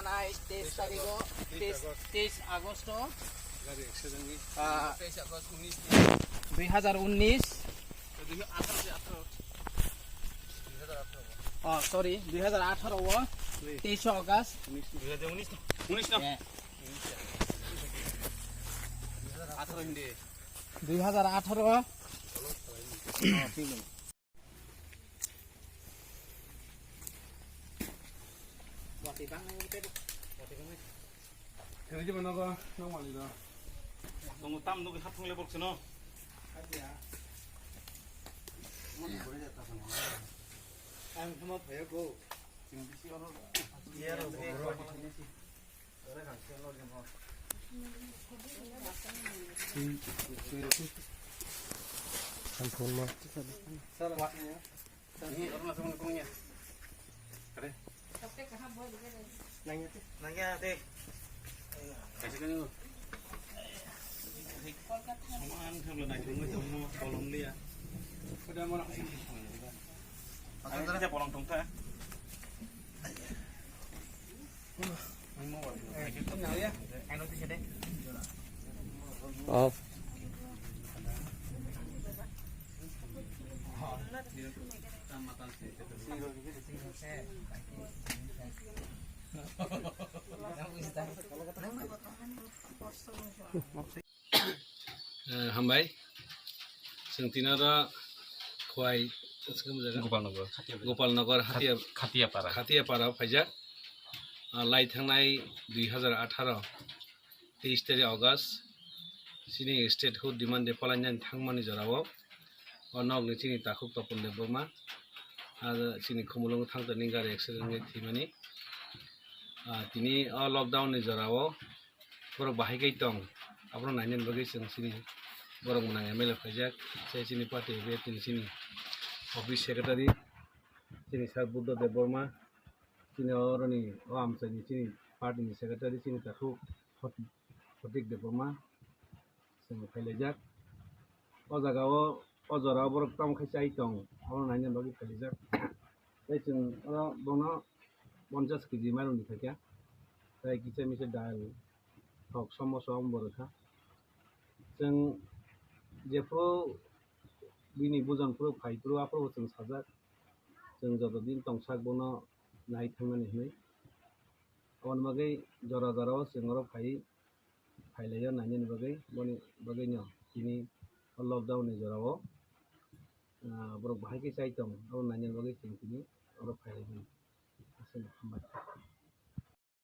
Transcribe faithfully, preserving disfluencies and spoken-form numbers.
Teis, teis tarigo, teis, teis Agosto, ah, teis Agosto unis, dui hazar unis. Oh, sorry, dui hazar atharo o, teis August. Dui hazar unis no? Unis no? Eh. Atharo hindi. Dui hazar atharo. Oh, thik. Kiri je mano ba, nang mali da. Nung tam nung hat thung le bok sino. Ang thama phaya go. Iya ro. Off. Eh, hambai. Chwng tini oro Khowai, Gopalnagar. Gopalnagar, Hatia, Khatiapara. Khatiapara phaijak. Ah, lai thangnai dui hazar atharo, teis tarik August, chini statehood demand de palainani thangmani jorao, o nokni chini takhuk Topon Debbarma, ah, chini Khumulwng thangtoni gari accident wngwi thwimani. Ah, tini o lockdown ni jorao borok bahai kai tong, abono nainani bagwi chwng chini borok mwnang M L A phaijak, tei chini party B F ni chini office secretary, chini Sir Buddha Debbarma, chini oroni o amchaini chini party ni secretary, chini takhuk Photik Debbarma, chwng phailaijak. O jaga o, o jora o borok tamo khe chai tong, abono naina bagwi phailaijak. Tei chwng oro bono ponchash kg mairung ni khaikha. Tei kisa misa dal, thok, somosa omo bo rwkha. Chwng jephuru bini bujon phuru phai phuru aphuru bo chwng sajak. Chwng joto din tongsak bono nai thangnani hwnwi. Aboni bagwi jora jora o chwng oro phai, phailaio nainani bagwi, boni bagwi no tini o lockdown ni jora o, ah, borok bahai khe chai tong, abo nainani bagwi chwng tini oro phailaimani. Aswk no, hambai.